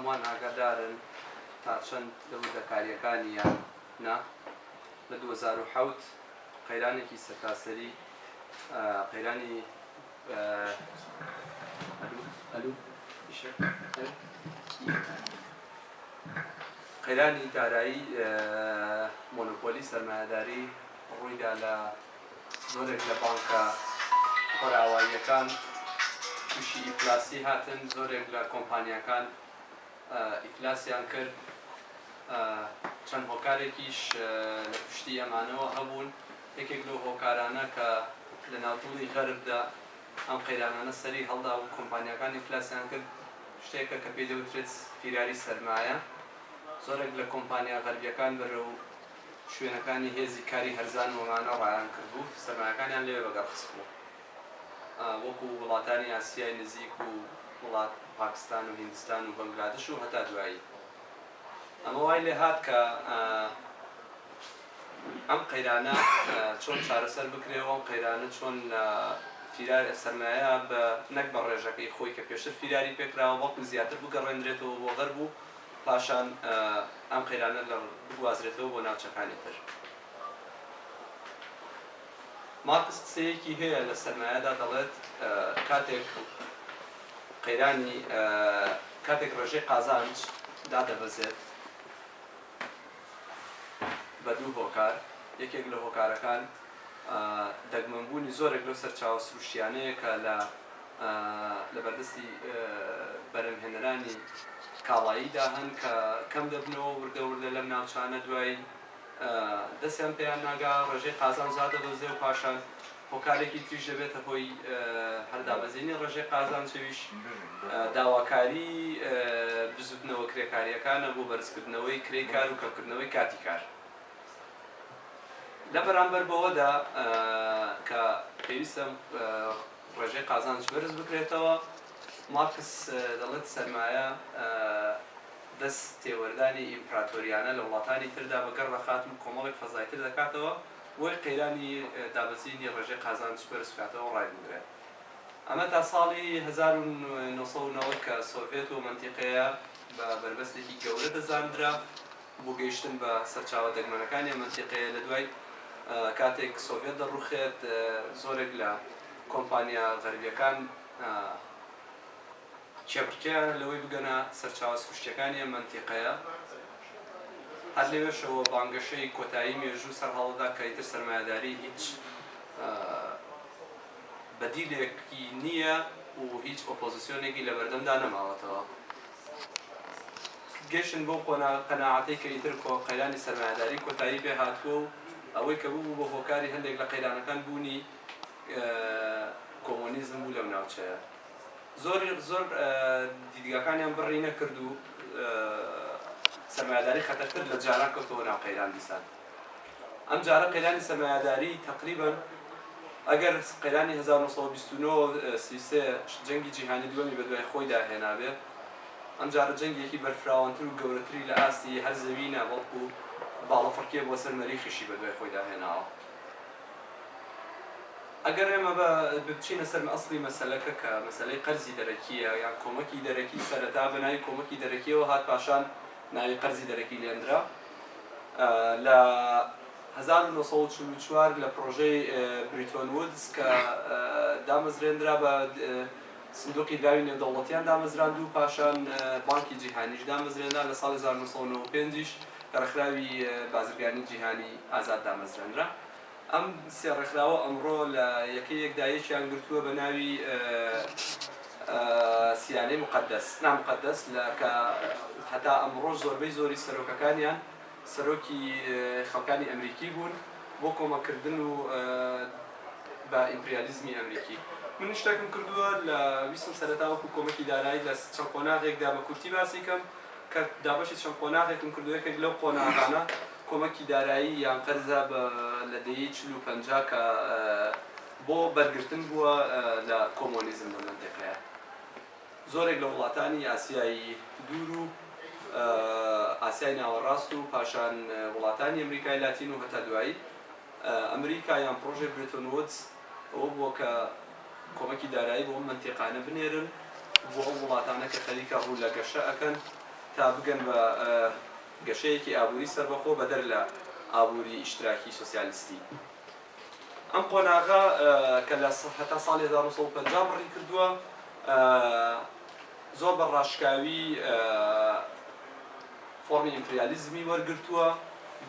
هەمووان ئاگادارن تا چەند لە وردەکارییەکانی یان نا، لە 2007 قەیرانێکی سەرتاسەری، قەیرانی قەیرانی دارایی مۆنۆپۆلی سەرمایەداری ڕوویدا لە زۆرێک لە بانکە خۆرئاواییەکان تووشی ئیفلاسی هاتن، زۆرێک لە کۆمپانیاکان ئیفلاسیان کرد، چەند هۆکارێکیش لە پشتی ئەمانەوە هەبوون، یەکێک لەو هۆکارانە کە لە ناودڵی غەربدا ئەم قەیرانانە سەری هەڵدا و کۆمپانیاکان ئیفلاسیان کرد، شتێکە کە پێی دەوترێت فیراری سەرمایە، زۆرێک لە کۆمپانیا غەربییەکان بەرەو شوێنەکانی هێزی کاری هەرزان و ئەمانە ڕایان کردبوو، سەرمایەکانیان لەوێ بەگەڕ خستبوو، وەکو وڵاتانی ئاسیای نزیک و وڵات پاکستان و هیندستان و بەنگلادش و هەتا دوایی. ئەمە وای لێهات کە ئەم قەیرانە چۆن چارەسەر بکرێ و ئەم قەیرانە چۆن لە فیرار سەرمایە بە نەک بە ڕێژەکەی خۆی کە پێشتر فیراری پێکراوە بەڵکو زیاتر بگەڕێندرێتەوە بۆ غەرب و پاشان ئەم قەیرانە لە بگوازرێتەوە بۆ ناوچەکانی تر. مارکس قسەیەکی هەیە لە سەرمایەدا دەڵێت کاتێک قەیرانی کاتێک ڕێژەی قازانج دادەبەزێت بە دوو هۆکار، یەکێک لە هۆکارەکان دەگمەنبوونی زۆرێک لەو سەرچاوە سروشتیانەیە کە لە لە بەردەستی بەرهەمهێنەرانی کاڵاییدا هەن کە کەم دەبنەوە وردە وردە لەم ناوچانە دوای دەستیان پێیان ناگا ڕێژەی قازانج دادەبەزێ و پاشان هۆکارێکی تریش دەبێتە هۆی هەر دابەزینی ڕێژەی قازانج ئەویش داواکاری بزوتنەوە کرێکارییەکانە بۆ بەرزکردنەوەی کرێی کار و کەمکردنەوەی کاتی کار. لە بەرامبەر بەوەدا کە پێویستە ڕێژەی قازانج بەرز بکرێتەوە، مارکس دەڵێت سەرمایە دەست تێوەردانی ئیمپراتۆریانە لە وڵاتانی تردا بەگەڕ دەخات و کۆمەڵێک فەزای تر دەکاتەوە بۆی قەیرانی دابەزینی ڕێژەی قازانج بەرز بکاتەوە و ڕایبگرێت. ئەمە تا ساڵی 1990 کە سۆڤێت و مەنتیقەیە بە بەربەستێکی گەورە دەزاندرا بۆ گەیشتن بە سەرچاوە دەگمەنەکانی ئەم مەنتیقەیە. لە دوای کاتێک سۆڤێت دەڕوخێت زۆرێک لە کۆمپانیا غەربییەکان کێبڕکێیانە لەوەی بگەنە سەرچاوە سروشتییەکانی ئەم مەنتیقەیە. هەر لەوێشەوە بانگەشەی کۆتایی مێژوو سەرهەڵدەدا کە ئیتر سەرمایەداری هیچ بەدیلێکی نییە و هیچ ئۆپۆزسیۆنێکی لەبەردەمدا نەماوەتەوە. گەیشتن بەو قەناعەتەی کە ئیتر قەیرانی سەرمایەداری کۆتایی پێ هاتووە و ئەوەی کە ببوو بە هۆکاری هەندێک لە قەیرانەکان بوونی کۆمۆنیزم بوو لەو ناوچەیە. زۆر زۆر دیدگاکانیان بڕی نەکرد و سەرمایەداری خەتەرتر لە جاران کەوتەوە ناو قەیران دیسان. ئەم جارە قەیرانی سەرمایەداری تەقریبەن ئەگەر قەیرانی 1929 33 جەنگی جیهانی دووەمی بەدوای خۆیدا هێنابێ، ئەم جارە جەنگێکی بەرفراوانتر و گەورەتری لە ئاستی هەر زەوی نا بەڵکو باڵەفڕکێ بۆ سەر مەریخیشی بەدوای خۆیدا هێناوە. ئەگەر ئێمە بە بچینە سەر ئەسڵی مەسەلەکە کە مەسەلەی قەرزی دەرەکییە یان کۆمەکی دەرەکی سەرەتا بە ناوی کۆمەکی دەرەکییەوە هات پاشان ناوی قەرزی دەرەکی لێنرا لە 1944 لە پڕۆژەی بریتۆن وودز کە دامەزرێنرا بە سندوقی دراوی نێودەوڵەتیان دامەزراند و پاشان بانکی جیهانیش دامەزرێنرا لە ساڵی 1995 یش ڕێکخراوی بازرگانی جیهانی ئازاد دامەزرێنرا. ئەم سێ ڕێکخراوە ئەمڕۆ لە یەکەیەکدا یەکیان گرتووە بە ناوی سیانەی موقەدەس، ناموقەدەس، لە کە هەتا ئەمڕۆش زۆربەی زۆری سەرۆکەکانیان سەرۆکی خەڵکانی ئەمریکی بوون بۆ کۆمەککردن و بە ئیمپریالیزمی ئەمریکی. من شتێکم کردووە لە ویستم سەرەتا وەکو کۆمەکی دارایی لە چەند قۆناغێکدا بە کورتی باسی کەم کە دابەشی چەند قۆناغێکم کردووە یەکێک لەو قۆناغانە کۆمەکی دارایی یان قەرزە بە لە دەیەی 40 و 50 کە بۆ بەرگرتن بووە لە کۆمۆنیزم لە مەنتیقەیە. زۆرێک لە وڵاتانی ئاسیای دوور و ئاسیای ناوەڕاست و پاشان وڵاتانی ئەمریکای لاتین و هەتا دوایی ئەمریکا یان پڕۆژەی برێتۆن وودز ئەوە بووە کە کۆمەکی دارایی بۆ ئەم مەنتیقانە بنێرن بۆ ئەو وڵاتانە کە خەریکە ڕوو لە گەشە ئەکەن. تا بگەن بە گەشەیەکی ئابووری سەربەخۆ بەدەر لە ئابووری ئیشتراکی سۆسیالیستی. ئەم قۆناغە کە لە هەتا ساڵی 1950 بڕی کردووە زۆر بە ڕاشکاوی فۆڕمی ئیمپریالیزمی وەرگرتووە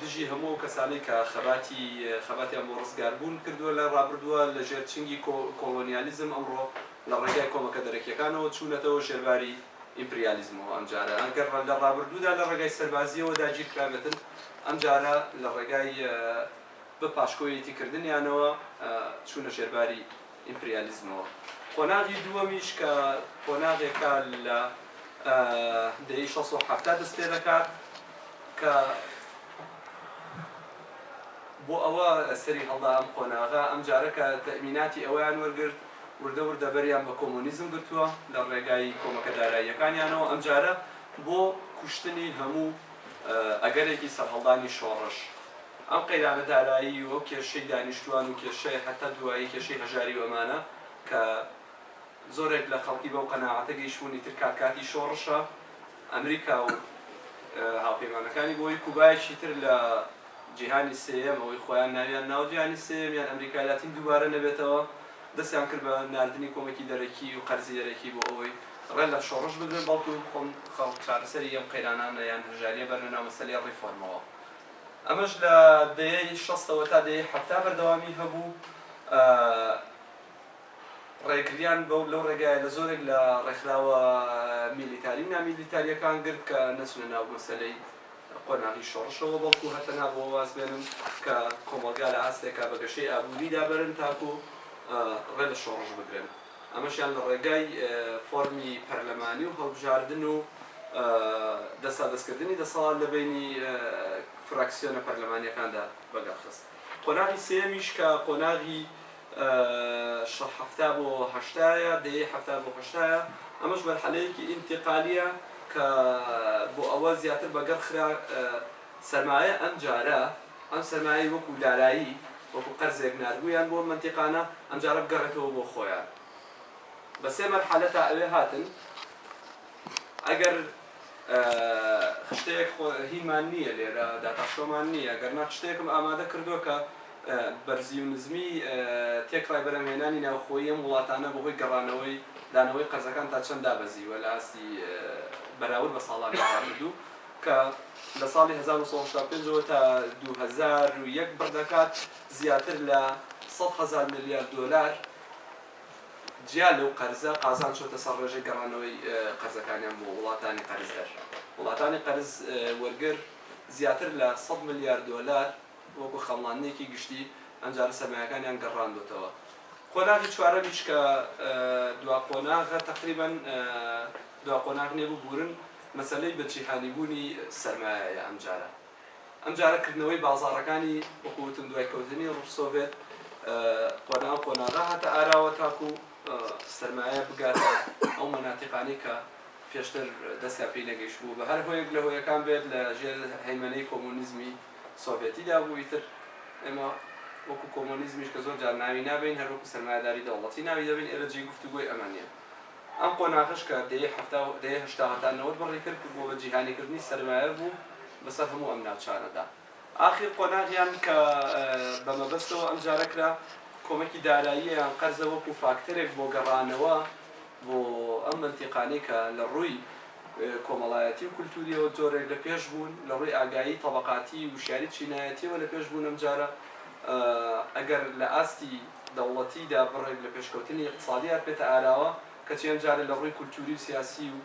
دژی هەموو ئەو کەسانەی کە خەباتی خەباتیان بۆ ڕزگاربوون کردووە لە ڕابردووە لە ژێر چنگی کۆڵۆنیالیزم ئەمڕۆ لە ڕێگای کۆمەکە دەرەکیەکانەوە چوونەتەوە ژێرباری ئیمپریالیزمەوە ئەمجارە ئەگەر لە ڕابردوودا لە ڕێگای سەربازیەوە داگیرکرابێتن ئەمجارە لە ڕێگای بە پاشکۆیەتی کردنیانەوە چوونە ژێرباری ئیمپریالیزمەوە. قۆناغی دووەمیش کە قۆناغێکە لە دەیەی شەست و حەفتا دەست پێ دەکات کە بۆ ئەوە سەری هەڵدا ئەم قۆناغە ئەم جارە کە تەئمیناتی ئەوەیان وەرگرت وردە وردە بەریان بە کۆمۆنیزم گرتووە لە ڕێگای کۆمەکە داراییەکانیانەوە ئەم جارە بۆ کوشتنی هەموو ئەگەرێکی سەرهەڵدانی شۆڕش ئەم قەیرانە دارایی و ئەو کێشەی دانیشتووان و کێشەی هەتا دوایی کێشەی هەژاری و ئەمانە کە زۆرێک لە خەڵکی بەو قەناعەتە گەیشتبوون ئیتر کات کاتی شۆڕشە، ئەمریکا و هاوپەیمانەکانی بۆ ئەوەی کوبایەکی تر لە جیهانی سێیەم ئەوەی خۆیان ناویان ناوە جیهانی سێیەم یان ئەمریکای لاتین دووبارە نەبێتەوە دەستیان کرد بە ناردنی کۆمەکی دەرەکی و قەرزی دەرەکی بۆ ئەوەی ڕێ لە شۆڕش بگرن بەڵکو خۆم خەڵک چارەسەری ئەم قەیرانانە یان هەژاریە بەرنە ناو مەسەلەی ڕیفۆرمەوە. ئەمەش لە دەیەی شەستەوە تا دەیەی 70 بەردەوامی هەبوو. ڕێگریان بەو لەو ڕێگایە لە زۆرێک لە ڕێکخراوە میلیتاری و نامیلیتارییەکان گرت کە نەچنە ناو مەسەلەی قۆناغی شۆڕشەوە، بەڵکو هەر تەنها بەوە واز بێنن کە کۆمەڵگا لە ئاستێکا بە گەشەی ئابووریدا بەرن تاکو ڕێ لە شۆڕش بگرن. ئەمەشیان لە ڕێگای فۆرمی پەرلەمانی و هەڵبژاردن و دەستادەستکردنی دەسەڵات لە بەینی فراکسیۆنە پەرلەمانییەکاندا بەگەڕخست. قۆناغی سێیەمیش کە قۆناغی 70 بۆ هەشتایە، دەیەی 70 بۆ هەشتایە، ئەمەش مەرحەلەیەکی ئینتیقالییە کە بۆ ئەوە زیاتر بەگەڕ خرا سەرمایە ئەمجارە ئەم سەرمایەی وەکو دارایی وەکو قەرزێک ناردبوویان بۆ ئەم مەنتیقانە ئەمجارە بگەڕێتەوە بۆ خۆیان بە سێ مەرحەلە تا ئەوێ هاتن ئەگەر خشتەیەک هینمان نییە لێرە داتاشۆمان نییە گەر نا خشتەیەکم ئامادە کردووە کە بەرزی و نزمی تێکڕای بەرهەمهێنانی ناوخۆیی ئەم وڵاتانە بەهۆی گەڕانەوەی دانەوەی قەرزەکان تا چەند دابەزیوە لە ئاستی بەراورد بە ساڵانی ڕابردوو کە لە ساڵی 1985 ەوە تا 2001 بڕ دەکات زیاتر لە 100 هەزار ملیار دۆلار جیا لەو قەرزە قازانج چۆتە سەر ڕێژەی گەڕانەوەی قەرزەکانیان بۆ وڵاتانی قەرزدەر. وڵاتانی قەرز وەرگر زیاتر لە 100 ملیار دۆلار وەکو خەمڵاندنێکی گشتی ئەمجارە سەرمایەکانیان گەڕاندۆتەوە. قۆناغی چوارەمیش کە دوا قۆناغە تەقریبەن دوا قۆناغ نیە ببورن مەسەلەی بە جیهانی بوونی سەرمایەیە ئەمجارە. ئەمجارە کردنەوەی بازاڕەکانی وەکو وتم دوای کەوتنی سۆڤێت قۆناغ قۆناغە هاتە ئاراوە تاکو سەرمایە بگاتە ئەو مەناتیقانەی کە پێشتر دەستیان پێی نەگەیشتبوو بە هەر هۆیەک لە هۆیەکان بێت لە ژێر هەیمەنەی کۆمۆنیزمی سۆڤێتیدا بوو ئیتر ئێمە وەکو کۆمۆنیزمیش کە زۆر جار ناوی نابەین هەر وەکو سەرمایەداری دەوڵەتی ناوی دەبەین ئێرە جێی گفتوگۆی ئەمە نییە. ئەم قۆناغەش کە دەیەی 70 و دەیەی 80 هەتا 90 بڕی کرد بۆ بە جیهانیکردنی سەرمایە بوو بەسەر هەموو ئەم ناوچانەدا. ئاخیر قۆناغیان کە بە مەبەستەوە ئەمجارە کرا کۆمەکی داراییە یان قەرزە وەکو فاکتەرێک بۆ گەڕانەوە بۆ ئەم مەنتیقانەی کە لە ڕووی کۆمەڵایەتی و کولتووریەوە جۆرێک لە پێش بوون، لە ڕووی ئاگایی تەبەقاتی و وشیاری چینایەتیەوە لە پێش بوون ئەمجارە ئەگەر لە ئاستی دەوڵەتیدا بڕێک لە پێشکەوتنی ئیقتسادی هاتبێتە ئاراوە کەچی ئەمجارە لە ڕووی کولتووری و سیاسی و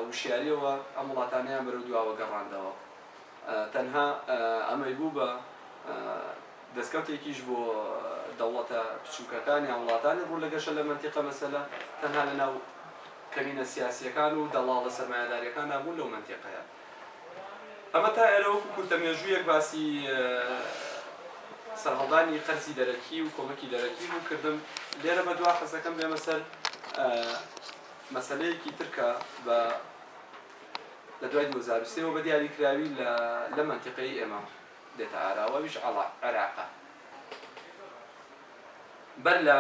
وشیاریەوە ئەم وڵاتانەیان بەرەو دواوە گەڕاندەوە. تەنها ئەمەی بوو بە دەستکەوتێکیش بۆ دەوڵەتە بچووکەکان یان وڵاتانی ڕوو لە گەشە لە مەنتیقە مەسەلە تەنها لە ناو کەمینە سیاسییەکان و دەڵاڵە سەرمایەدارییەکاندا بوون لەو مەنتیقەیە. ئەمە تا ئێرە وەکو کورتە مێژوویەک باسی سەرهەڵدانی قەرزی دەرەکی و کۆمەکی دەرەکی بوو کردم. لێرە بەدوا حەزەکەم بێمە سەر مەسەلەیەکی تر کە بە لە دوای 2003 وە بە دیاریکراوی لە لەم مەنتیقەی ئێمە دێتە ئاراوە ئەویش عێراقە. بەر لە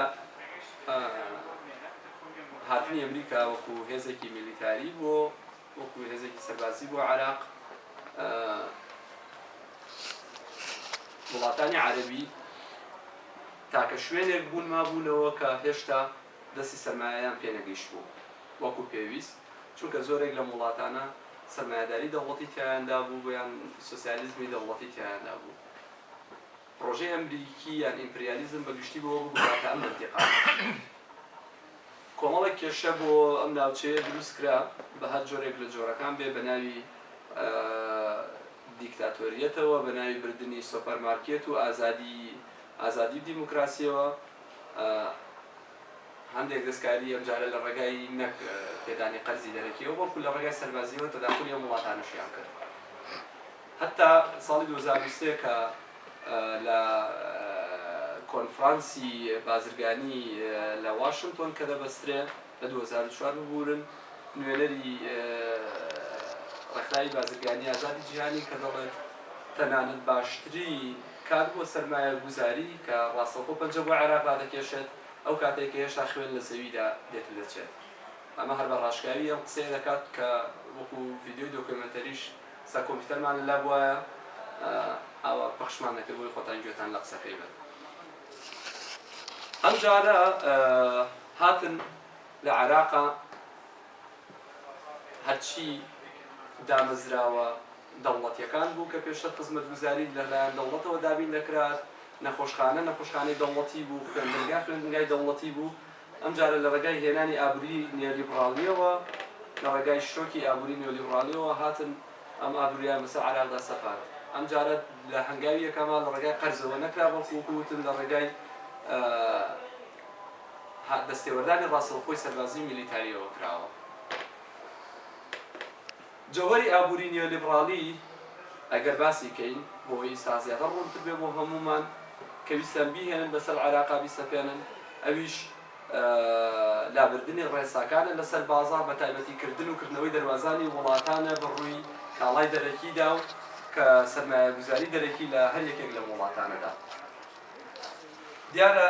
هاتنی ئەمریکا وەکو هێزێکی میلیتاری بۆ وەکو هێزێکی سەربازی بۆ عێراق، وڵاتانی عەرەبی تاکە شوێنێک بوون مابوونەوە کە هێشتا دەستی سەرمایەیان پێ نەگەیشتبوو وەکو پێویست، چونکە زۆرێک لەم وڵاتانە سەرمایەداری دەوڵەتی تیایاندا بوو یان سۆسیالیزمی دەوڵەتی تیایاندا بوو. پڕۆژەی ئەمریکی یان ئیمپریالیزم بە گشتی بەوە بگوڕاتە ئەم مەنتیقانە. کۆمەڵێک کێشە بۆ ئەم ناوچەیە دروست کرا بە هەر جۆرێک لە جۆرەکان بێ بە ناوی دیکتاتۆریەتەوە، بە ناوی بردنی سۆپەرمارکێت و ئازادی ئازادی و دیموکراسیەوە. هەندێک دەستکاری ئەمجارە لە ڕێگای نەک پێدانی قەرزی دەرەکیەوە بەڵکو لە ڕێگای سەربازیەوە تەداخولی ئەم وڵاتانەشیان کرد. هەتا ساڵی 2003 کە لە کۆنفرانسی بازرگانی لە واشنتۆن کە دەبەسترێ لە 2004 ببورن نوێنەری ڕێکخراوی بازرگانی ئازادی جیهانی کە دەڵێت تەنانەت باشترین کات بۆ سەرمایەگوزاری کە ڕاستەوخۆ پەنجە بۆ عێراق ڕادەکێشێت ئەو کاتەیە کە هێشتا خوێن لە زەویدا دێت و دەچێت. ئەمە هەر بە ڕاشکاوی ئەم قسەیە دەکات کە وەکو ڤیدیۆی دۆکۆمێنتەریش سا کۆمپیوتەرمان لەلا بوایە ئاوا پەخشمان دەکرد بۆی خۆتان گوێتان لە قسەکەی بێت. ئەمجارە هاتن لە عێراقا هەرچی دامەزراوە دەوڵەتیەکان بوو کە پێشتر خزمەتگوزاری لەلایەن دەوڵەتەوە دابین دەکرا، نەخۆشخانە نەخۆشخانەی دەوڵەتی بوو، خوێندنگا خوێندنگای دەوڵەتی بوو، ئەمجارە لە ڕێگای هێنانی ئابووری نیۆلیبڕاڵیەوە، لە ڕێگای شۆکی ئابووری نیۆلیبڕاڵیەوە هاتن ئەم ئابووریان بەسەر عێراقدا سەپاند. ئەمجارە لە هەنگاوی یەکەما لە ڕێگای قەرزەوە نەکرا، بەڵکو وەکو وتم لە ڕێگای دەستێوەردانی ڕاستەوخۆی سەربازی و میلیتاریەوە کراوە. جەوهەری ئابووری نیۆلیبڕاڵی ئەگەر باسی کەین بۆ ئەوەی ئیستا زیاتر ڕوونتر بێ بۆ هەموومان کە ویستیان بیهێنن بەسەر عێراقا بیسەپێنن ئەویش لابردنی ڕێساکانە لەسەر بازاڕ بە تایبەتی کردن و کردنەوەی دەروازانی وڵاتانە بە ڕووی کاڵای دەرەکیدا و کە سەرمایەگوزاری دەرەکی لە هەر یەکێک لەم وڵاتانەدا. دیارە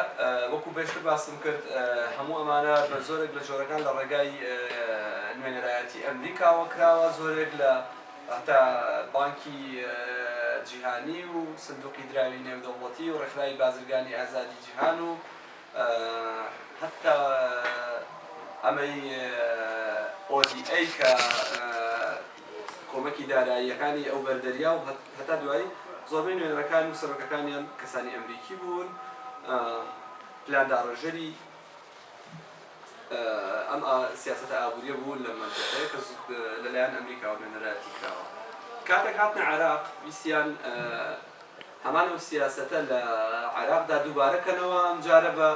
وەکو پێشتر باسم کرد هەموو ئەمانە بە زۆرێک لە جۆرەکان لە ڕێگای نوێنەرایەتی ئەمریکاوە کراوە، زۆرێک لە هەتا بانکی جیهانی و سندوقی دراوی نێودەوڵەتی و ڕێکخراوی بازرگانی ئازادی جیهان و هەتا ئەمەی ODA کە کۆمەکی داراییەکانی ئەوبەر دەریا و هەتا دوایی، زۆربەی نوێنەرەکان و سەرۆکەکانیان کەسانی ئەمریکی بوون، پلانداڕێژەری ئەم سیاسەتە ئابوورییە بوون لەم مەنتیقەیە کە لەلایەن ئەمریکاوە نوێنەرایەتی کراوە. کاتێک هاتنە عێراق ویستیان هەمان ئەو سیاسەتە لە عێراقدا دووبارە کەنەوە، ئەمجارە بە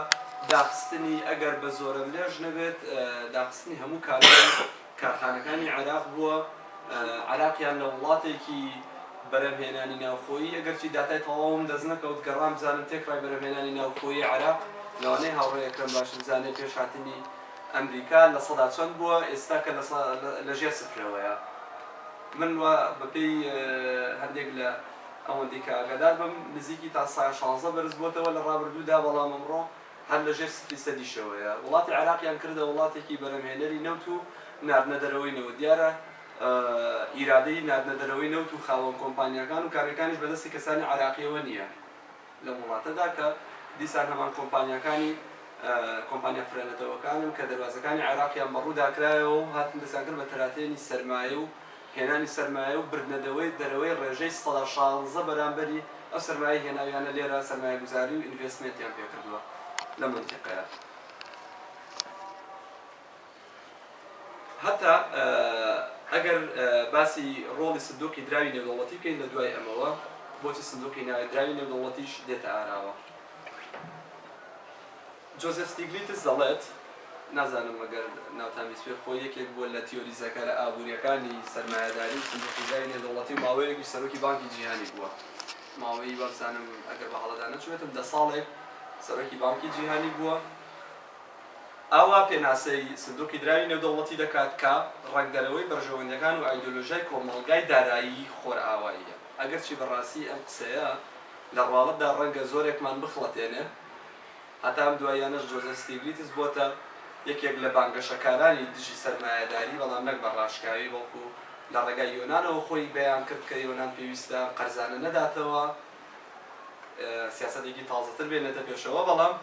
داخستنی ئەگەر بە زۆرەملێش نەبێت داخستنی هەموو کارگە و کارخانەکانی عێراق بووە، عێراقیان لە وڵاتێکی بەرهەمهێنانی ناوخۆیی، ئەگەرچی داتای تەواوم دەست نەکەوت، گەڕام بزانم تێکڕای بەرهەمهێنانی ناوخۆیی عێراق، لەوانەیە هاوڕێ ئەکرەم باش بزانێ پێش هاتنی ئەمریکا لە سەدا چەند بووە، ئێستا کە لە ژێر سفرەوەیە. من وا بەپێی هەندێک لە ئەوەندەی کە ئاگادار بم نزیکی تا سا 16 بەرز بۆتەوە لە ڕابردوودا، بەڵام ئەمڕۆ هەر لە ژێر سفری سەدیشەوەیە. وڵاتی عێراقیان کردە وڵاتێکی بەرهەمهێنەری نەوت و ناردنە دەرەوەی نەوت. دیارە ئیرادەی ناردنە دەرەوەی نەوت و خاوەن کۆمپانیاکان و کارگەکانیش بەدەستی کەسانی عێراقییەوە نییە لەم وڵاتەدا کە دیسان هەمان کۆمپانیاکانی کۆمپانیا فرەنەتەوەکانن کە دەروازەکانی عێراقیان بەڕوودا کرایەوە و هاتن دەستیان کرد بە تەراتێنی سەرمایە و هێنانی سەرمایە و بردنەدەوەی دەرەوەی ڕێژەی 16% بەرامبەری ئەو سەرمایەی هێناویانە لێرە سەرمایەگوزاری و ئینڤێستمێنتیان پێکردووە لەم مەنتیقەیە. هەتا ئەگەر باسی ڕۆڵی سندوقی دراوی نێودەوڵەتی بکەین لە دوای ئەمەوە بۆچی سندوقی دراوی نێودەوڵەتیش دێتە ئاراوە؟ جۆزێف ستیگلیتس دەڵێت، نازانم مەگەر ناوتان بیستبێ، خۆی یەکێک بووە لە تیۆریزەکەرە ئابوورییەکانی سەرمایەداری و سندوقی دراوی نێودەوڵەتی و ماوەیەکیش سەرۆکی بانکی جیهانی بووە. ماوەی وابزانم ئەگەر بە هەڵەدا نەچووبێتم دە ساڵێک سەرۆکی بانکی جیهانی بووە. ئاوا پێناسەی سندوقی دراوی نێودەوڵەتی دەکات کە ڕەنگدەرەوەی بەرژەوەندییەکان و ئایدۆلۆژیای کۆمەڵگای دارایی خۆرئاواییە. ئەگەرچی بەڕاستی ئەم قسەیە لە ڕواڵەتدا ڕەنگە زۆرێکمان بخڵەتێنێ، هەتا ئەم دواییانەش جۆزێف ستیگلیتس بۆتە یەکێک لە بانگەشەکارانی دژی سەرمایەداری، بەڵام نەک بە ڕاشکاوی بەڵکو لە ڕێگای یۆنانەوە خۆی بەیان کرد کە یۆنان پێویستە ئەم قەرزانە نەداتەوە، سیاسەتێکی تازەتر بێنێتە پێشەوە، بەڵام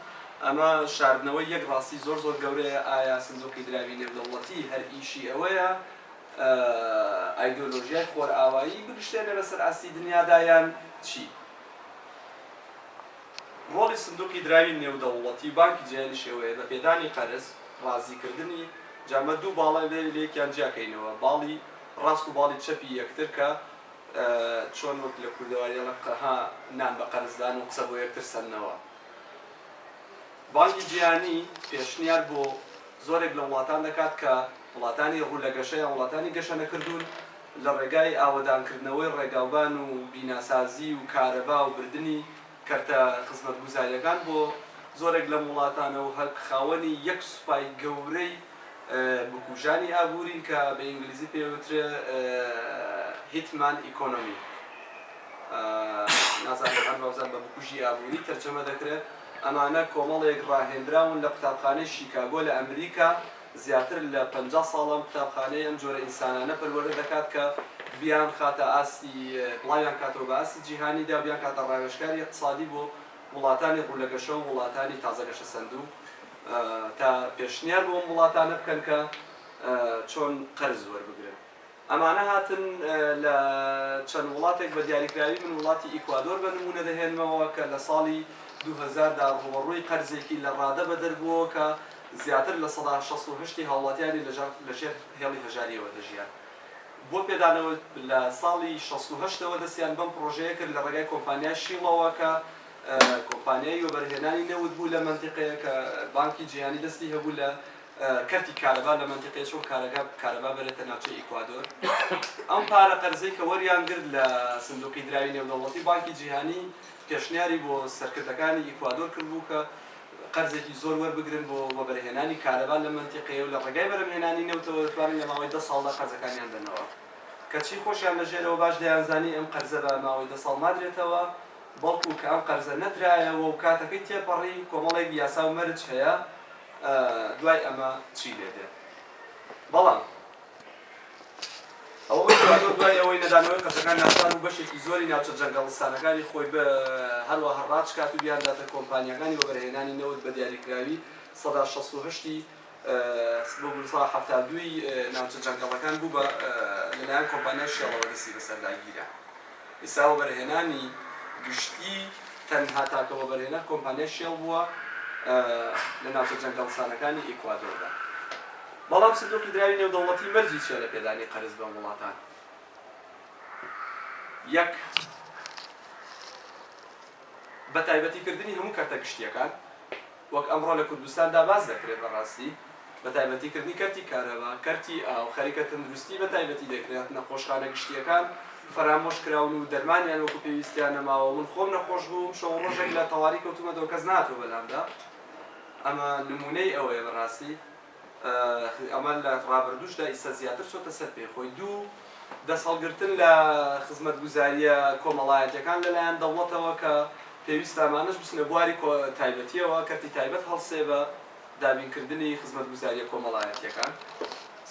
ئەمە شاردنەوەی یەک ڕاستی زۆر زۆر گەورەیە، ئایا سندوقی دراوی نێودەوڵەتی هەر ئیشی ئەوەیە ئایدۆلۆژیای خۆرئاوایی بگشتێنێ بەسەر ئاستی دنیادا یان چی؟ ڕۆڵی سندوقی دراوی نێودەوڵەتی و بانکی جیهانی شێوەیە بە پێدانی قەرز، ڕازیکردنی، جا ئەمە دوو باڵە لێ لەیەکیان جیاکەینەوە، باڵی ڕاست و باڵی چەپی یەکتر کە چۆن وەک لە کوردەواری ئەڵێن ها نان بە قەرزدان و قسە بۆ یەکتر سەندنەوە. بانکی جیهانی پێشنیار بۆ زۆرێک لە وڵاتان دەکات کە وڵاتانی ڕوو لە گەشە یان وڵاتانی گەشەنەکردوون لە ڕێگای ئاوەدانکردنەوەی ڕێگاوبان و بیناسازی و کارەبا و بردنی کەرتە خزمەتگوزارییەکان بۆ زۆرێک لەم وڵاتانە و هەر خاوەنی یەک سوپای گەورەی بکوژانی ئابوورین کە بە ئینگلیزی پێی وترێ Hitman Economy نازانم هەر وابزانم بە بکوژی ئابووری تەرجەمە دەکرێ. ئەمانە کۆمەڵێک ڕاهێنراون لە قوتابخانەی شیکاگۆ لە ئەمریکا، زیاتر لە 50 ساڵە ئەم قوتابخانەی ئەم جۆرە ئینسانانە پەروەردە دەکات کە بیانخاتە ئاستی بڵاویان کاتەوە بە ئاستی جیهانیدا و بیانکاتە ڕاوێژکاری ئیقتسادی بۆ وڵاتانی ڕوولەگەشە و وڵاتانی تازە گەشەسەندوو تا پێشنیار بۆ ئەم وڵاتانە بکەن کە چۆن قەرز وەربگرن. ئەمانە هاتن لە چەند وڵاتێک بە دیاریکراوی من وڵاتی ئیکوادۆر بە نموونە دەهێنمەوە کە لە ساڵی 2000 دا ڕووبەڕووی قەرزێکی لە ڕادە بەدەر بووەوە کە زیاتر 68% ی هاوڵاتیانی لە ژێر هێڵی هەژارییەوە دەژیان. بۆ پێدانەوە لە ساڵی 68 ەوە دەستیان بەم پڕۆژەیە کرد لە ڕێگای کۆمپانیای شیڵەوە کە کۆمپانیای وەبەرهێنانی نەوت بوو لە مەنتیقەیە کە بانکی جیهانی دەستی هەبوو لە کەرتی کارەبا لە مەنتیقەیە چۆن کارەکە کارەبا بەرێتە ناوچەی ئیکوادۆر. ئەم پارە قەرزەی کە وەریان گرت لە سندوقی دراوی نێودەوڵەتی بانکی جیهانی پێشنیاری بۆ سەرکردەکانی ئیکوادۆر کردبوو کە قەرزێکی زۆر وەربگرن بۆ وەبەرهێنانی کارەبا لەم مەنتیقەیە و لە ڕێگای بەرهەمهێنانی نەوتەوە دەتوانن لە ماوەی دە ساڵدا قەرزەکانیان دەنەوە. کەچی خۆشیان لە ژێرەوە باش دەیانزانی ئەم قەرزە بە ماوەی دە ساڵ نادرێتەوە، بەڵکو کە ئەم قەرزە نەدرایەوە و کاتەکەی تێپەڕی کۆمەڵێک یاسا و مەرج هەیە دوای ئەمە چی لێ دێ. بەڵام ئەوە ئیکوادۆر دوای ئەوەی نەدانەوەی قەرزەکان ناچار بوو بەشێکی زۆری ناوچە جەنگەڵستانەکانی خۆی بە هەروەها ڕاچکات و بیانداتە کۆمپانیاکانی وەبەرهێنانی نەوت بە دیاریکراوی 68% ی بۆ 72% ی ناوچە جەنگەڵەکان بوو بە لەلایەن کۆمپانیای شێڵەوە دەستی بەسەردا گیرا. ئیستا وەبەرهێنانی گشتی تەنها تاکە وەبەرهێنەر کۆمپانیای شێڵ بووە لە ناوچە جەنگەڵستانەکانی ئیکوادۆردا. بەڵام سندوقی دراوی نێودەوڵەتی مەرجی چیە لە پێدانی قەرز بەم وڵاتان؟ یەک، بەتایبەتی کردنی هەموو کەرتە گشتیەکان وەک ئەمڕۆ لە کوردستاندا باس دەکرێت بەڕاستی بەتایبەتی کردنی کەرتی کارەبا، کەرتی ئاو، خەریکە تەندروستی بەتایبەتی دەکرێت، نەخۆشخانە گشتیەکان فەرامۆش کراون و دەرمانیان وەکو پێویستیان نەماوە، من خۆم نەخۆش بووم شەو ڕۆژێک لە تەواری کەوتومەتەوە کەس نەهاتووە بەلامدا. ئەمە نموونەی ئەوەیە بەڕاستی ئەمە لە ڕابردووشدا ئیستا زیاتر چۆتە سەر پێی خۆی. دوو، دەستهەڵگرتن لە خزمەتگوزارییە کۆمەڵایەتییەکان لەلایەن دەوڵەتەوە کە پێویستە ئەمانەش بچنە بواری تایبەتییەوە، کەرتی تایبەت هەڵسێ بە دابینکردنی خزمەتگوزارییە کۆمەڵایەتییەکان.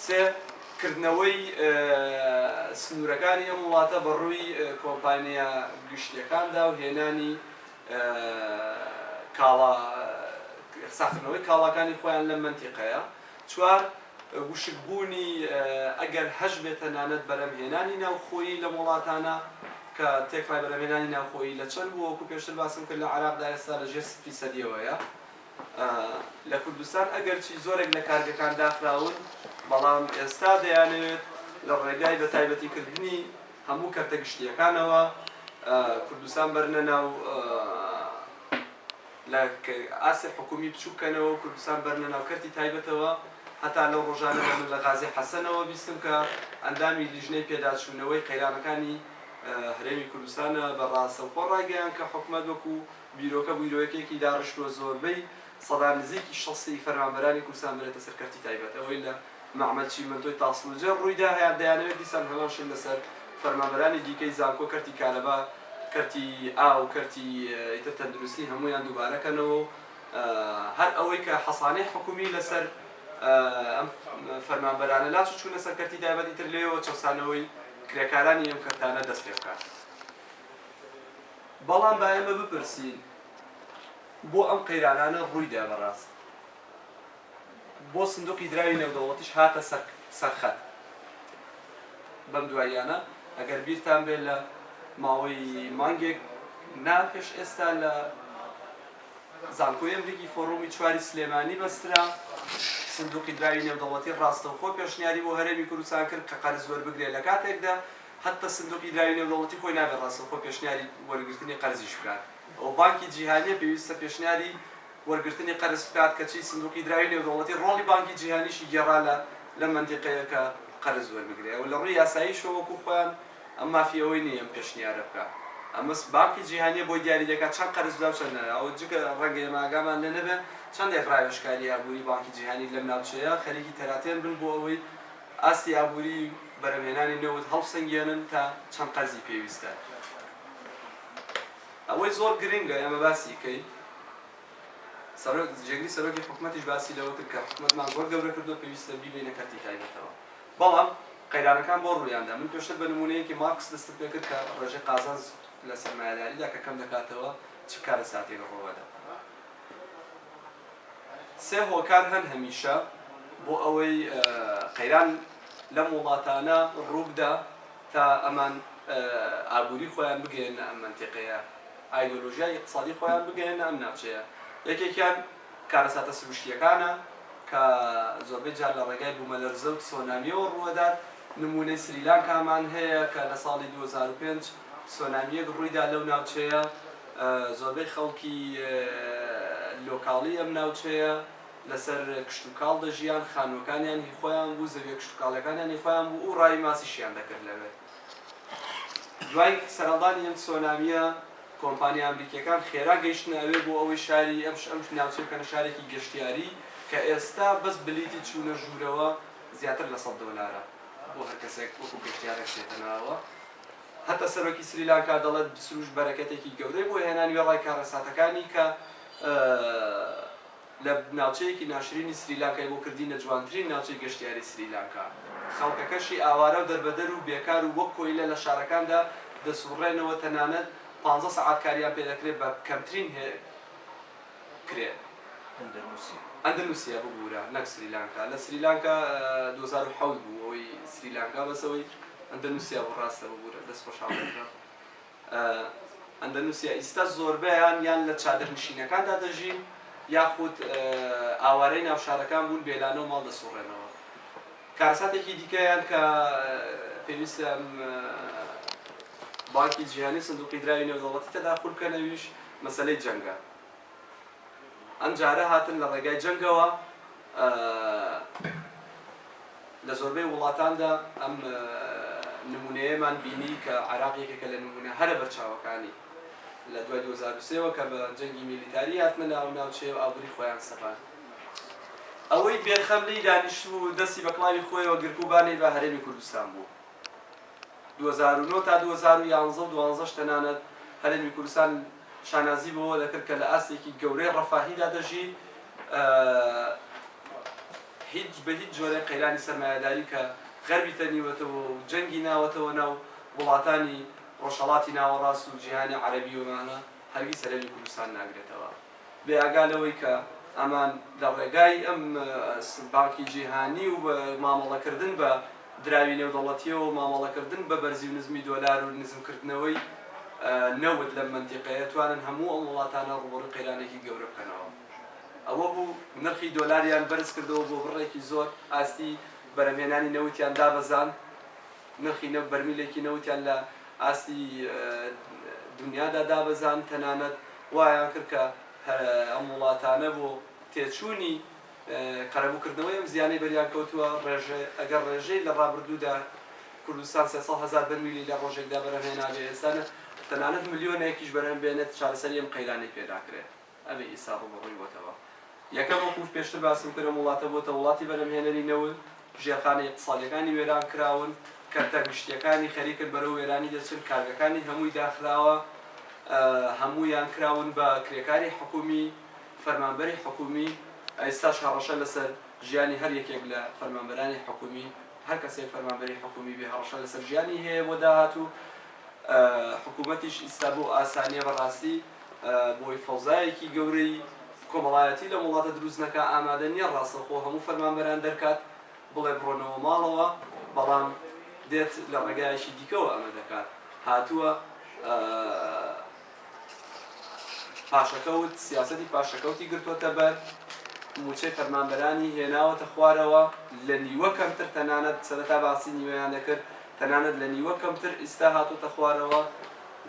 سێ، کردنەوەی سنوورەکانی ئەم وڵاتە بە ڕووی کۆمپانیا گشتییەکاندا و هێنانی کاڵا ساخکردنەوەی کاڵاکانی خۆیان لەم مەنتیقەیە. چوار، وشکبوونی ئەگەر هەشبێ تەنانەت بەرهەمهێنانی ناوخۆیی لەم وڵاتانە کە تێکڕای بەرهەمهێنانی ناوخۆیی لە چەند بووە وەکو پێشتر باسم کرد لە عێراقدا ئێستا لە ژێر سفری سەدیەوەیە. لە کوردستان ئەگەرچی زۆرێک لە کارگەکان داخراون بەڵام ئێستا دەیانەوێت لە ڕێگای بە تایبەتیکردنی هەموو کەرتە گشتییەکانەوە کوردستان بەرنە ناو لە ئاستی حکومی بچووک کەنەوە و کوردستان بەرنە ناو کەرتی تایبەتەوە. هەتا لەو ڕۆژانەدا من لە غازی حەسەنەوە بیستم کە ئەندامی لیژنەی پێداچوونەوەی قەیرانەکانی هەرێمی کوردستانە بە ڕاستەوخۆ ڕایگەیاند کە حکومەت وەکو بیرۆکە بیرۆکەیەکی داڕشتووە زۆربەی سەدا نزیکی شەستی فەرمانبەرانی کوردستان بەرێتە سەر کەرتی تایبەت ئەوەی لە مەعمەل چیمەنتۆی تاسڵوجە ڕوویدا هەیان دەیانەوێت دیسان هەمان شت لەسەر فەرمانبەرانی دیکەی زانکۆ کەرتی کارەبا کەرتی ئاو کەرتی ئیتر تەندروستی هەموویان دووبارە کەنەوە و هەر ئەوەی کە حەسانەی حکومی لەسەر ئەم فەرمانبەرانە لاچوو چوونە سەر کەرتی تایبەت ئیتر لێیەوە چەوسانەوەی کرێکارانی ئەم کەرتانە دەست پێ بکات. بەڵام با ئێمە بپرسین بۆ ئەم قەیرانانە ڕوویدا بەڕاست؟ بۆ سندوقی دراوی نێودەوڵەتیش هاتە سەر خەت بەم دواییانە؟ ئەگەر بیرتان بێ لە ماوەی مانگێک نا پێش ئێستا لە زانکۆی ئەمریکی فۆڕومی چواری سلێمانی بەسترا، سندوقی دراوی نێودەوڵەتی ڕاستەوخۆ پێشنیاری بۆ هەرێمی کوردستان کرد کە قەرز وەربگرێ لە کاتێکدا هەتتا سندوقی دراوی نێودەوڵەتی خۆی نابێت ڕاستەوخۆ پێشنیاری وەرگرتنی قەرزیش بکات، ئەوە بانکی جیهانیە پێویستە پێشنیاری وەرگرتنی قەرز بکات، کەچی سندوقی دراوی نێودەوڵەتی ڕۆڵی بانکی جیهانیشی گێڕا لە لەم مەنتیقەیە کە قەرز وەربگرێ و لە ڕووی یاساییشەوە وەکو خۆیان ئەم مافی ئەوەی نییە ئەم پێشنیارە بکات، ئەمە بانکی جیهانیە بۆی دیاری دەکات چەند قەرز بدا و چەند نەدا، ئەوە جگە ڕەنگە ئێمە ئاگامان لێ نەبێ چەندێک ڕاوێژکاری ئابووری بانکی جیهانی لەم ناوچەیە خەریکی تەراتێن بن بۆ ئەوەی ئاستی ئابووری بەرهەمهێنانی نەوت هەڵبسەنگێنن تا چەند قەرزی پێویستە. ئەوەی زۆر گرنگە ئێمە باسی کەین، سەرۆک، جێگری سەرۆکی حکومەتیش باسی لەوە کرد کە حکومەتمان زۆر گەورە کردووە پێویستە بیبەینە کەرتی تایبەتەوە. بەڵام قەیرانەکان بۆ ڕوویاندا؟ من پێشتر بە نموونەیەکی مارکس دەستم پێکرد کە ڕێژەی قازانج لە سەرمایەداریدا کە کەم دەکاتەوە چ کارەساتێک ڕووئەدا. سێ هۆکار هەن هەمیشە بۆ ئەوەی قەیران لەم وڵاتانە ڕووبدا تا ئەمان ئابووری خۆیان بگەیەننە ئەم مەنتیقەیە، ئایدۆلۆژیای ئیقتسادی خۆیان بگەیەننە ئەم ناوچەیە. یەکێکیان کارەساتە سروشتییەکانە کە زۆربەی جار لە ڕێگای بوومەلەرزە و تسۆنامییەوە ڕووئەدات، نموونەی سریلانکامان هەیە کە لە ساڵی 2005 تسۆنامییەک ڕوویدا لەو ناوچەیە، زۆربەی خەڵکی لۆکاڵی ئەم ناوچەیە لەسەر کشتوکاڵ دەژیان، خانووەکانیان هی خۆیان بوو، زەویە کشتوکاڵیەکانیان هی خۆیان بوو و ڕاوی ماسیشیان دەکرد لەوێ. دوای سەرهەڵدانی ئەم تسۆنامییە کۆمپانیا ئەمریکیەکان خێرا گەیشتنە ئەوێ بۆ ئەوەی شاری ئەم ئەم ناوچەیە بکەنە شارێکی گەشتیاری کە ئێستا بەس بلیتی چوونە ژوورەوە زیاتر لە 100 دۆلارە بۆ هەر کەسێک وەکو گەشتیارێک بچێتە ناوەوە. هەتا سەرۆکی سریلانکا دەڵێت سروشت بەرەکەتێکی گەورەی بۆ هێنان وێڕای کارەساتەکانی کە لە ناوچەیەکی ناشرینی سریلانکای بۆ کردینە جوانترین ناوچەی گەشتیاری سریلانکا. خەڵکەکەشی ئاوارە و دەربەدەر و بێکار و وەک کۆیلە لە شارەکاندا دەسوڕێنەوە تەنانەت پانزە سەعات کاریان پێدەکرێت بە کەمترین کرێ. ئەندەنوسیا. ئەندەنوسیا ببورە نەک سریلانکا لە سریلانکا 2007 بوو ئەوەی سریلانکا بەس ئەوەی ئەندەنوسیا بوو ڕاستە ببورە دەست خۆش هاوڕێ ئەندەنوسیا ئیستا زۆربەیان یان لە چادرنشینەکاندا دەژین یاخود ئاوارەی ناو شارەکان بوون بێلانە و ماڵ دەسوڕێنەوە. کارەساتێکی دیکەیان کە پێویستە بانکی جیهانی و سندوقی دراوی نێودەوڵەتی تەداخول بکەن ئەویش مەسەلەی جەنگە. ئەم جارە هاتن لە ڕێگای جەنگەوە لە زۆربەی وڵاتاندا ئەم نمونەیەمان بینی کە عێراق یەکێکە لە نمونە هەرە بەرچاوەکانی لە دوای 2003 وە کە بە جەنگی میلیتاری هاتنە ناو ناوچەیە و ئابووری خۆیان سەپاند. ئەوەی بێخەم لێی دانیشتبوو و دەستی بە کڵاوی خۆیەوە گرتبوو با نەیبا هەرێمی کوردستان بوو. 2009 تا 2011 و دوانزەش تەنانەت هەرێمی کوردستان شانازی بەوە دەکرد کە لە ئاستێکی گەورەی ڕەفاهیدا دەژی، هیچ بە هیچ جۆرێک قەیرانی سەرمایەداری کە غەربی تەنیوەتەوە و جەنگی ناوەتەوە ناو وڵاتانی ڕۆژهەڵاتی ناوەڕاست و جیهانی عەرەبی ومانە هەرگیز هەرێمی کوردستان ناگرێتەوە. بێ ئاگا لەوەی کە ئەمان لە ڕێگای ئەم بانکی جیهانی و مامەڵەکردن بە دراوی نێودەوڵەتیەوە و مامەڵەکردن بە بەرزی و نزمی دۆلار و نزمکردنەوەی نەوت لەم مەنتیقەیە توانن هەموو ئەم وڵاتانە ڕووبەڕووی قەیرانێکی گەورە بکەنەوە. ئەوە بوو نرخی دۆلاریان بەرز کردەوە بۆ بڕێکی زۆر، ئاستی بەرهەمهێنانی نەوتیان دابەزاند، نرخی نەوت بەرمیلێکی نەوتیان لە ئاستی دونیادا دابەزاند، تەنانەت وایان کرد کە ئەم وڵاتانە بۆ تێچوونی قەرەبووکردنەوەی ئەم زیانەی بەریان کەوتووە، ڕێژە ئەگەر ڕێژەی لە ڕابردوودا کوردستان 300,000 بەرمیلی لە ڕۆژێکدا بەرهەم هێنابێ، ئێستا تەنانەت ملیۆنێکیش بەرهەم بێنێت چارەسەری ئەم قەیرانەی پێ ناکرێت. ئەمەی ئیستا ڕووبەڕووی بۆتەوە. یەکەم وەکو پێشتر باسم کرد ئەم وڵاتە بۆتە وڵاتی بەرهەمهێنەری نەوت، ژێرخانە ئیقتسادیەکانی وێران کراون، کەرتە گشتیەکانی خەریکن بەرەو وێرانی دەچن، کارگەکانی هەمووی داخراوە، هەموویان کراون بە کرێکاری حکومی، فەرمانبەری حکومی، ئیستاش هەڕەشە لەسەر. ژیانی هەر یەکێک لە فەرمانبەرانی حکومی، هەر کەسێک فەرمانبەری حکومی بێ هەڕەشە لەسەر ژیانی هەیە بۆ داهاتوو، حکومەتیش ئیستا بەو ئاسانیە بەڕاستی بۆی فەوزایەکی گەورەی کۆمەڵایەتی لەم وڵاتە دروست نەکا ئامادە نیە ڕاستەوخۆ هەموو فەرمانبەران دەرکات بڵێ بڕۆنەوە ماڵەوە، بەڵام دێت لە ڕێگایەکی دیکەوە ئەمە دەکات هاتووە پاشەکەوت سیاسەتی پاشەکەوتی گرتۆتە بەر، مووچەی فەرمانبەرانی هێناوەتە خوارەوە لە نیوە کەمتر تەنانەت سەرەتا باسی نیوەیان دەکرد تەنانەت لە نیوە کەمتر ئیستا هاتۆتە خوارەوە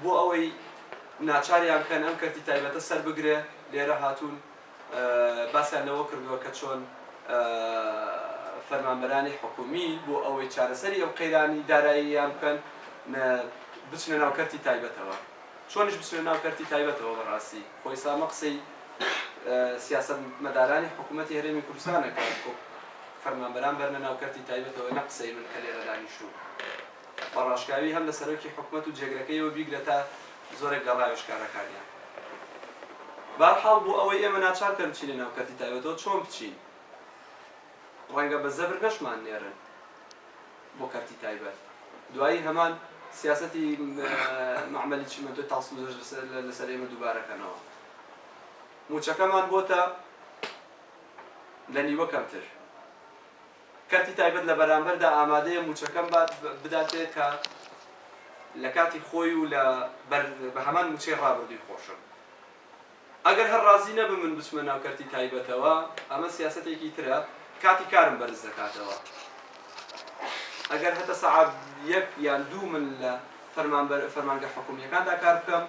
بۆ ئەوەی ناچاریان بکەن ئەم کەرتی تایبەتە سەربگرێ لێرە هاتوون باسیان لەوە کردووە کە چۆن فەرمانبەرانی حکومی بۆ ئەوەی چارەسەری ئەو قەیرانی داراییان بکەن بچنە ناو کەرتی تایبەتەوە. چۆنیش بچنە ناو کەرتی تایبەتەوە بەڕاستی خۆ ئیستا ئەمە قسەی سیاسەتمەدارانی حکوومەتی هەرێمی کوردستانە کە فەرمانبەران بەرنە ناو کەرتی تایبەتەوە نەک قسەی من کە لێرە دانیشتووم. بە ڕاشکاوی هەم لە سەرۆکی حکومەت و جێگرەکەیەوە بیگرە تا زۆرێک لە ڕاوێژکارەکانیان. بەهەرحاڵ بۆ ئەوەی ئێمە ناچار کەن بچینە ناو کەرتی تایبەتەوە چۆن بچین؟ ڕەنگە بە زەبر نەشمان نێرن بۆ کەرتی تایبەت. دوایی هەمان سیاسەتی مەعمەلی چیمەنتۆی تاسڵوجەش لەسەر ئێمە دووبارە کەنەوە. مووچەکەمان بۆتە لە نیوە کەمتر. کەرتی تایبەت لە بەرامبەردا ئامادەیە مووچەکەم بداتێ کە لە کاتی خۆی و لە بەر بە هەمان مووچەی ڕابردووی خۆشم. ئەگەر هەر ڕازی نەبم من بچمە ناو کەرتی تایبەتەوە، ئەمە سیاسەتێکی ترە، کاتی کارم بەرز دەکاتەوە. ئەگەر هەتا سەعات یەک یان دوو من لە فەرمانبەر فەرمانگە حکوومییەکاندا کار بکەم،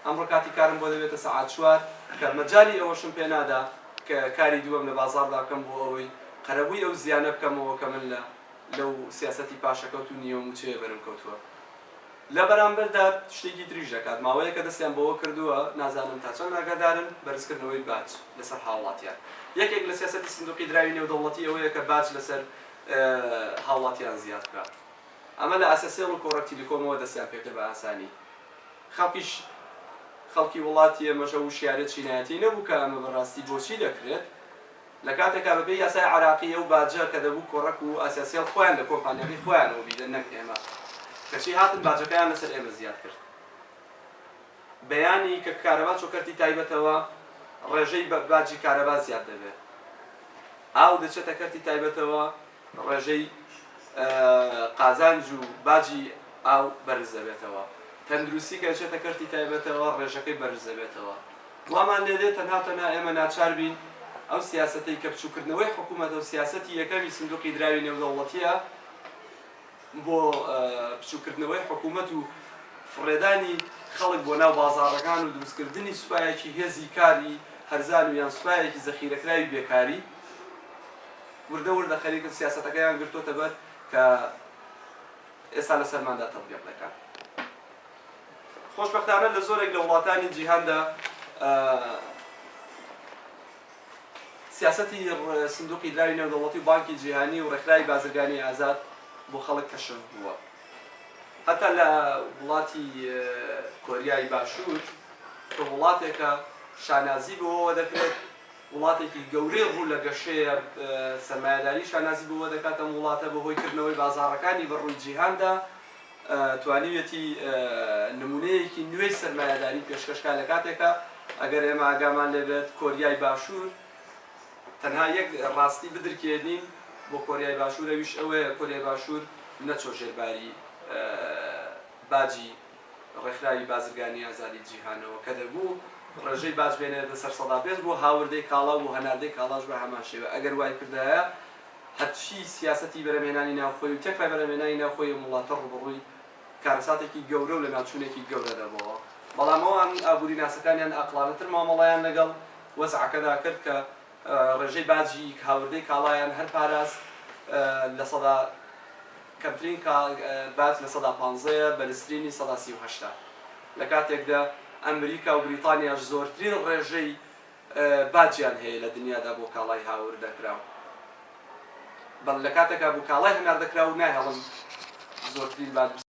ئەمڕۆ کاتی کارم بۆ دەبێتە سەعات چوار کە مەجالی ئەوەشم پێ نادا کە کاری دووەم لە بازاڕدا بکەم بۆ ئەوەی قەرەبووی ئەو زیانە بکەمەوە کە من لە لەو سیاسەتی پاشەکەوت و نیوە مووچەیە بەرم کەوتووە. لە بەرامبەردا شتێکی تریش دەکات، ماوەیەکە دەستیان بەوە کردووە، نازانم تا چەند ئاگادارن، بەرزکردنەوەی باج لەسەر هاوڵاتیان. یەکێک لە سیاسەتی سندوقی دراوی نێودەوڵەتی ئەوەیە کە باج لەسەر هاوڵاتیان زیاد بکات. ئەمە لە ئاسیاسێڵ و کۆڕەک تیلیکۆمەوە دەستیان پێکرد بە ئاسانی. خەڵکیش خەڵکی وڵاتی ئێمەش ئەو وشیاریە چینایەتیەی نەبوو کە ئەمە بەڕاستی بۆچی دەکرێت، لە کاتێکا بەپێی یاسای عێراقی ئەو باجە کە دەبوو کۆڕەک و ئاسیاسێڵ خۆیان لە کۆمپانیاکەی خۆیانەوە بیدەن نەک ئێمە، کەچی هاتن باجەکەیان لەسەر ئێمە زیاد کرد. بەیانی کە کارەبا چۆ کەرتی تایبەتەوە ڕێژەی باجی کارەبا زیاد دەبێت، ئاو دەچێتە کەرتی تایبەتەوە ڕێژەی قازانج و باجی ئاو بەرز دەبێتەوە، تەندروستی کە دەچێتە کەرتی تایبەتەوە ڕێژەکەی بەرز دەبێتەوە. وامان لێدێت تەنها و تەنها ئێمە ناچار بین ئەو سیاسەتەی کە بچووکردنەوەی حکوومەتە و سیاسەتی یەکەمی سندوقی دراوی نێودەوڵەتییە بۆ بچووکردنەوەی حکوومەت و فڕێدانی خەڵک بۆ ناو بازاڕەکان و دروستکردنی سوپایەکی هێزی کاری هەرزان و یان سوپایەکی زەخیرەکراوی بێکاری، وردە وردە خەریکن سیاسەتەکەیان گرتۆتە بەر کە ئێستا لەسەرماندا تەتبیق دەکەن. خۆشبەختانە لە زۆرێک لە وڵاتانی جیهاندا سیاسەتی سندوقی دراوی نێودەوڵەتی و بانکی جیهانی و ڕێکخراوی بازرگانی ئازاد بۆ خەڵک کەشف بووە. هەتا لە وڵاتی کۆریای باشوور کە وڵاتێکە شانازی بەوەوە دەکرێت وڵاتێکی گەورەی ڕوو لە گەشەیە، سەرمایەداری شانازی بەوە دەکات ئەم وڵاتە بەهۆی کردنەوەی بازاڕەکانی بە ڕووی جیهاندا توانیویەتی نمونەیەکی نوێی سەرمایەداری پێشکەش کا لە کاتێکا ئەگەر ئێمە ئاگامان لێ بێت کۆریای باشوور تەنها یەک ڕاستی بدرکێنین بۆ کۆریای باشوور ئەویش ئەوەیە کۆریای باشوور نەچۆ ژێر باری باجی ڕێکخراوی بازرگانی ئازادی جیهانەوە کە دەبوو ڕێژەی باج بێنێتە سەر 5% بۆ هاوردەی کاڵا و بۆ هەناردەی کاڵاش بە هەمان شێوە ئەگەر وای کردایە هەرچی سیاسەتی بەرهەمهێنانی ناوخۆی و تێکڕای بەرهەمهێنانی ناوخۆی ئەم وڵاتە ڕووبەڕووی کارەساتێکی گەورە و لەناوچوونێکی گەورە دەبۆوە بەڵام ئەوان ئابووریناسەکانیان ئاقڵانەتر مامەڵەیان لەگەڵ وەزعەکەدا کرد کە ڕێژەی باجی هاوردەی کاڵایان هەر پاراست لە سەدا کەمترین باج لە سەدا پانزەیە، بەرزترینی سەدا 38 ە. لە کاتێکدا ئەمریکا و بریتانیاش زۆرترین ڕێژەی باجیان هەیە لە دنیادا بۆ کاڵای هاوردەکراو. بەڵ لە کاتێکا بۆ کاڵای هەناردەکراو ناهێڵن زۆرترین باج.